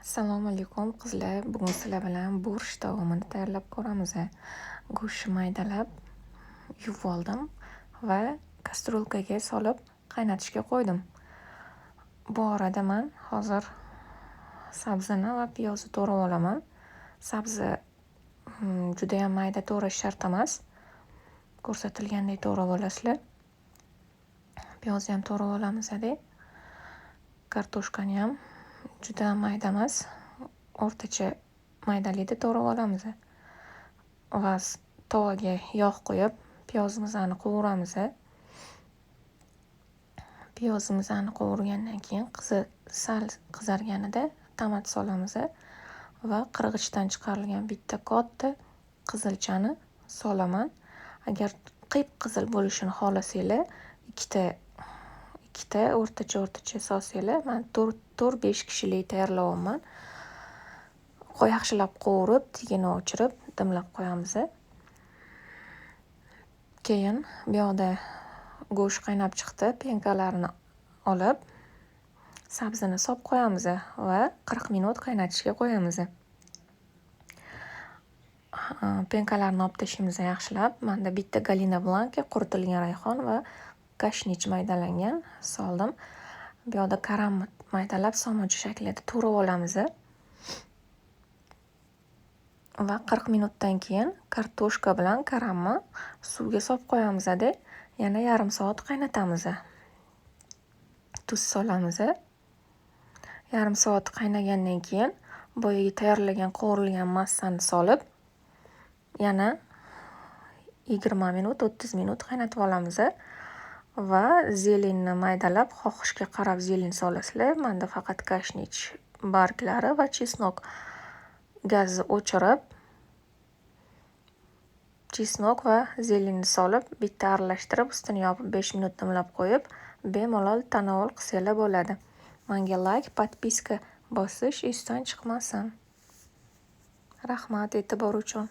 Assalomu alaykum, qizlar. Bugun sizlar bilan borsh taomini tayyorlab ko'ramiz. Go'shtni maydalab yuvib oldim va kastrulkaga solib qaynatishga qo'ydim. Bu orada man hozir sabzini va piyozni to'g'rab olaman. Sabzi judayam mayda to'g'rash shart emas. Ko'rsatilgandek to'g'rab olasizlar. Piyozni ham to'g'rab olamiz-da. Kartoshkani ham juda mayda emas, o'rtacha maydalikda to'g'rab olamiz. Va tovaga yog' qo'yib, piyozimizni qovuramiz. Piyozimizni qovurgandan keyin sal qizarganida tomat solamiz va qirg'ichdan chiqarilgan bitta katta qizilchani solaman. Agar qip-qizil bo'lishini xohlasanglar, ikkita o'rtacha solsanglar, man 4-5 kishilik tayyorlayapman. Yaxshilab qovurib, tagini o'chirib, dimlab qo'yamiz. Keyin bu yoqda go'sht qaynab chiqdi. Пенка larini olib, sabzini solib qo'yamiz va 40 minut qaynatishga qo'yamiz. Пенка larni olib tashlaymiz yaxshilab. Manda bitta Galina Blanka, quritilgan rayhon va kashnich maydalangan soldim. Bu yoqda karamni maydalab somoncha shaklida to'g'rab olamiz. Va 40 minutdan keyin kartoshka bilan karamni suvga solib qo'yamiz-da, yana yarim soat qaynatamiz. Tuz solamiz. Yarim soat qaynagandan keyin boyagi tayyorlagan qovurilgan massani solib, yana 20 minut, 30 minut qaynatib olamiz. Va зелень ni maydalab, xohishga qarab зелень solasizlar. Manda faqat kashnich barglari va чеснок. Gazni o'chirib, чеснок va зелень ni solib, bitta aralashtirib, ustini yopib 5 minut dimlab qo'yib, bemalol tanovul qilsanglar bo'ladi. Menga layk, подписка bosish esdan chiqmasin. Rahmat e'tibor uchun.